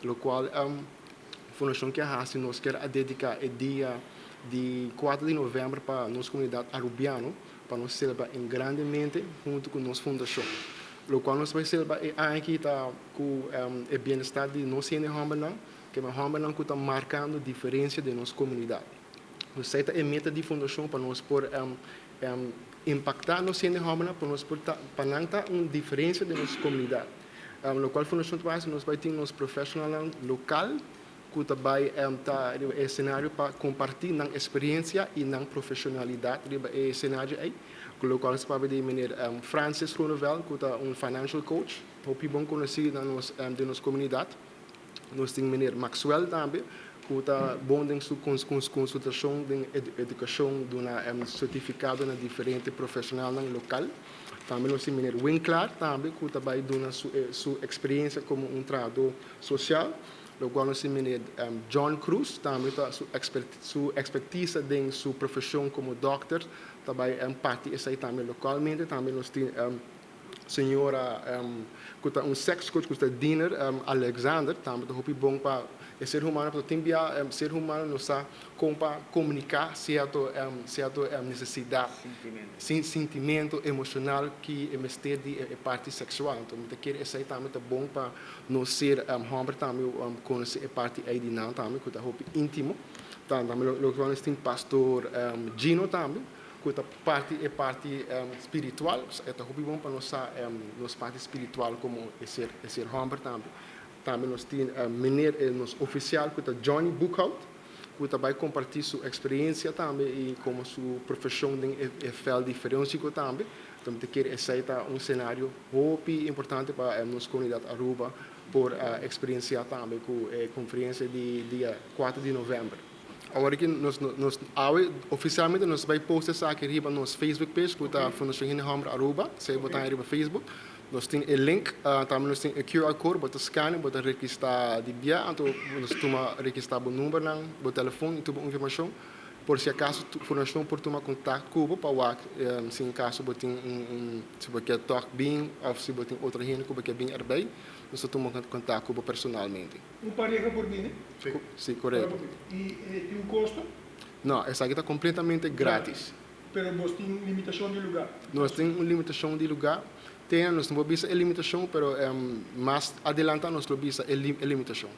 Locual Fundacion kier haci, nos kier a dedica e dia di 4 di november pa nos comunidad Arubiano, pa nos celebra en grandemente hunto cu nos fundacion. Locual nos bay celebra e aña aki ta cu e bienestar di nos hende hombernan, cu e hombernan cu ta marcando diferencia den nos comunidad. Esey ta e meta di fundacion, pa nos por impacta nos hende hombernan, pa nos por ta, pa nan ta un diferencia den nos comunidad. Locual fundacion ta haci, nos bay tin nos professional local cu ta bay ta riba e scenario pa comparti nan experiencia y nan profesionalidad riba e scenario ey. Cu locual nos papia di meneer Francis Groeneveld, cu ta un financial coach, hopi bon conoci den nos comunidad. Nos tin meneer Maxwell tambe, cu ta bon den su consultacion den educacion, duna certificado na diferente profesionalnan local. Tambe nos tin meneer Winklar tambe, cu ta bay duna su experiencia como un trahador social. Locual nos tin meneer John Cruz, tambe ta su expertise den su profesion como dokter, ta bay parti esey tambe localmente. Tambe nos tin señora cu ta un sex coach, cu ta Diner Alexander, tambe ta hopi bon pa e ser humano, pasobra tin bia ser humano no sa con pa comunica cierto necesidad, Sentimento. Sentimento emocional cu e mester di e parti sexual. Anto, mi ta kere esey tambe ta bon pa nos ser homber tambe conoce e parti ey di nan tambe, cu ta hopi intimo. Tambe lo nos tin pastor Gino tambe, cu ta parti e parti spiritual. E ta hopi bon pa nos sa nos parti spiritual como e ser homber tambe. Tambe nos tin meneer, nos oficial, cu ta Johnny Boekhout, cu ta bay comparti su experiencia tambe y como su profesion den e veld di forensico tambe. Anto, mi ta kere esey ta un scenario hopi importante pa nos comunidad Aruba por experiencia tambe cu e conferencia di dia 4 di november. Awor cu nos awe oficialmente nos bay post esaki riba nos Facebook page, cu ta Fundacion Hende Homber Aruba, si bo ta riba Facebook. Nos tin e link, tambe nos tin e QR code, bo ta scan, bo ta registra di bia, anto nos tuma registra bo numbernan, bo telefon y tur bo informacion. Por si acaso fundacion por tuma contacto cu bo pa wak si en caso bo tin un si bo kier toch bin of si bo tin otro hende cu bo kier bin erbij, nos ta tuma contacto cu bo personalmente. Un pareha por bin? Si, corecto. Y tin un costo? No, esaki ta completamente gratis. Pero bo tin limitacion di lugar? Nos tin un limitacion di lugar. Tin, nos no por bisa e limitacion, pero mas adelante nos lo bisa e limitacion.